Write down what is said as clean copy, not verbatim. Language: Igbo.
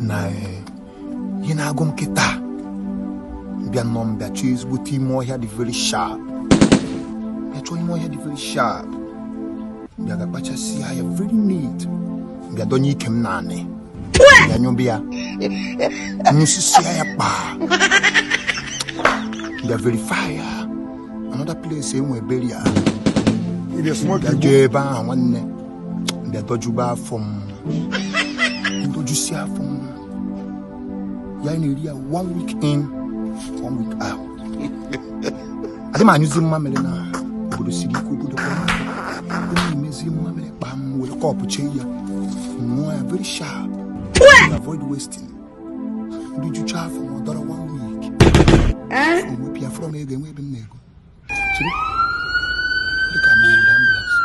Na ihe na-agụ m kịta, bịa nọ m, bịa chọọ ezigbote ime ọhịa dị very sharp, bịa chọọ ime ọhịa dị very sharp, bịa ga-akpachasịa ya very neat, bịa dọnye ike m naanị, bịa nyụbịa ya, nyụsịsịa ya kpaa, bịa verify ya another place enwe burial. You dey smoke Bịa igbo? Jee ebe ahụ, nwanne, bịa dọjube afọ m, ndọjusi afọ m ya na-eri ya one week in, one week out. Adị m anyụzi mmamịrị na obodo siri ike, obodo kpọrọ nkụ. Onye na-emezi mmamịrị kpaa m, were cup chee ya, ṅụọ ya very sharp to avoid wasting. Ndị jucha afọ m, ọ dọrọ one week, m wepụ ya from ego enwe ebe m na-ego. Chiri dịka na obodo ambulance.